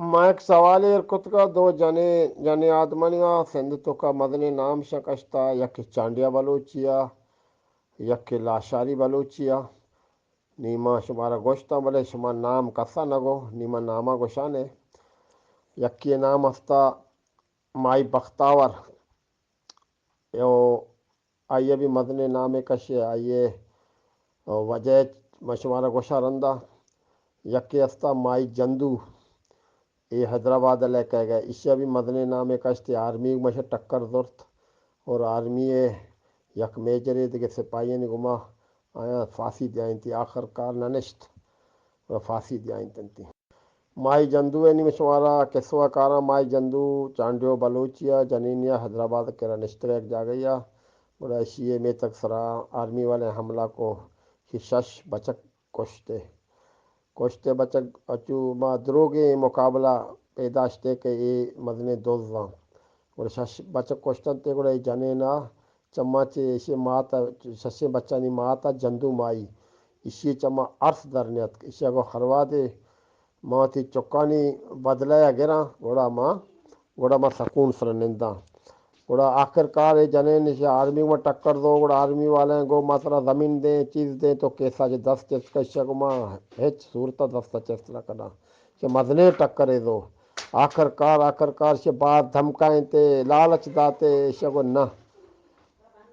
ما یک سوالے ایر کتگا، دو جنیں، جنیں آدمانی آ سندھ توکا مزنیں نام شاں کشتا، یکے چانڈیا بلوچی آ، یکے لاشاری بلوچی آ۔ نی ما شمارا گوشتاں، بلے شما نام کسا نہ گو، نی ما ناما گوشانے۔ یکے نام ہستا مائی بختاور، او آئی ء بھی مزنیں نامے کشے، آئی ء وجہ من شمارا گوشاں رندا۔ یکے ہستا مائی جندو، اے حیدرآباد ء لے کئیگا، ایشی ء بھی مزنیں نامے کشتے، آرمی گوما شہ ٹکر زرت اور آرمی ء یک میجرے دگہ سپاہیانی گوما آیاں پھاسی دیائینتی، آخر کار نہ نشت اور پھاسی دیائینتنتی۔ مائی جندو ء نی من شمارا قصہ ء کاراں۔ مائی جندو چانڈیو بلوچی ء جنینی ء حیدرآباد ء کرا نشتگ ء یک جاگہے ء، گڑا ایشی ء میتگ سرا آرمی والے حملہ کو، ایشی شش بچک کشتے۔ کشتے بچک اچو ما دروگیں مقابلہ پیداشتے کہ اے مزنیں دزاں۔ گڑا شش بچک کشتنتے، گڑا اے جنین ء چماں چہ ایشی مات ء، ششیں بچانی مات ء جندو مائی، ایشی چماں ارس در نیاتک۔ ایشی ء گو ہروادے ما وتی چکانی بدلہ ء گراں، گڑا ما، گڑا ما سکون سر ننداں۔ گڑا آخر کار اے جنین ایشی آرمی ما ٹکر دو، گڑا آرمی والے گو ما ترا زمین دیں، چیز دیں، تو کیسا چہ دست چست کشا، گو ما ہچ صورت ء دست ء چست نہ کناں۔ کہ مزنیں ٹکرے دو۔ آخر کار، آخر کار شہ باز دھمکائینتے، لالچ داتے، شہ گو نہ۔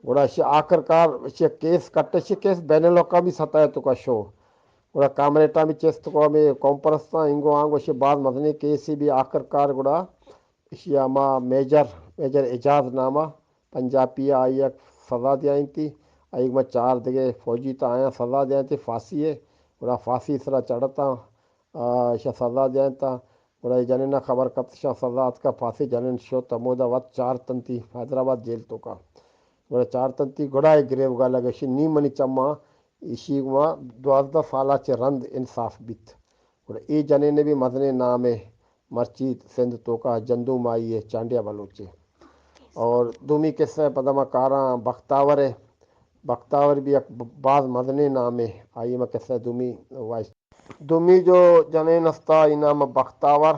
گڑا شہ آخر کار شہ کیس کٹے، شہ کیس بین الاقوامی سطح تو کا شو۔ گڑا کامریٹاں بھی چست کو ہمیں کانفرنساں، انگو آنگو شہ باز مزنیں کیسے بھی آخر کار گڑا ایشی ء ہما میجر، میجر اعجاز نامہ پنجابی ء آئی ء سزا دیائینتی، آئی ء گوما چار دگہ فوجی تا آیاں سزا دیائینتی پھاسی ء، گڑا پھاسی سرا چڑھتاں، آ، ایشاں سزا دیائینتاں، گڑا اے جنین ء خبر کپت، ایشاں سزا اتکا، پھاسی جنین شت، ہمودا وت چارتنتی حیدرآباد جیل توکا، گڑا چارتنتی، گڑا اے گریوگا لگا، ایشی نی منی چماں، ایشی گوما دوازدہ سالا چہ رند انصاف بیت۔ گڑا اے جنین ء بھی مزنیں نامے مرچی سندھ توکا جندو مائی ء چانڈیا بلوچے۔ اور دومی قصہ ء پدا ما کاراں بختاور ء۔ بختاور بھی یک ب-، باز مزنیں نامے، آئی ما قصہ دومی واش۔ دومی جو جنین استا، ای نام بختاور۔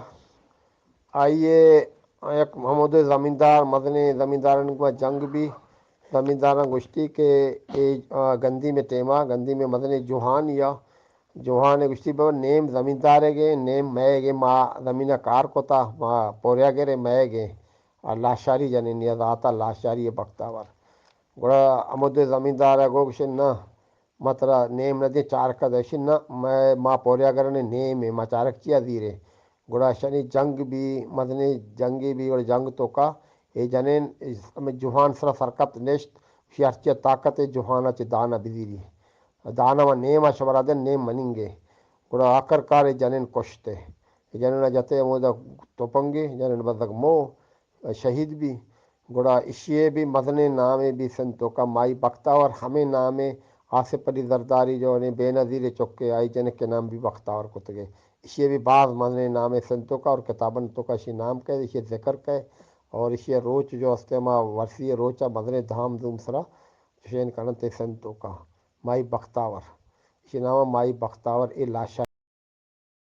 آئی ء یک ہمودے زمیندار، مزنیں زمیندارانی گوما جنگ بی۔ زمینداراں گوشتی کہ اے، آ، گندی میں ٹیما، گندی میں مزنیں جوہان یا جوہان ء گوشتی، بابا، نیم زمیندارے گے، نیم مئے گے، ما زمین ء کار کتا، ما پوریا گرے مئے گے۔ آ لاشاری جنینی ء ذات ء لاشاری ء بختاور۔ گڑا ہمودے زمیندار ء گو گوشے، نہ، ما ترا نیم نہ دیں، چارک ء دے۔ گوشے، نہ، مئے، ما پوریا گرنے نیم ء، ما چارک چیا زیرے؟ گڑا شنی جنگ بی، مزنیں جنگے بی، گڑا جنگ توکا اے جنین ہمے جوہان سرا سرکپت نشت، گوشی، ہرچی طاقت ء جوہان ء چہ دان ء بزیری۔ دان ء ما نیم ء شمارا دیں، نیم مننگے۔ گڑا آخر کار اے جنین کشت ء۔ اے جنین ء جت ء ہمودا تپنگے، جنین بزگ مو شہید بی۔ گڑا ایشی ء بھی مزنیں نامے بی سندھ توکا مائی بختاور، ہمے نامے آصف علی زرداری جو نے بے نظیر چکے آئی جنک ء نام بی بختاور کتگے۔ ایشی ء بھی باز مزنیں نامے سندھ توکا اور کتابن توکا ایشی نام کئے، ایشی ذکر کئے اور ایشی روچ جو ہستے ما ورسی روچا مزنیں دھام دھوم سرا چشین کننت سندھ توکا۔ مائی بختاور، ایشی نام مائی بختاور اے لاشا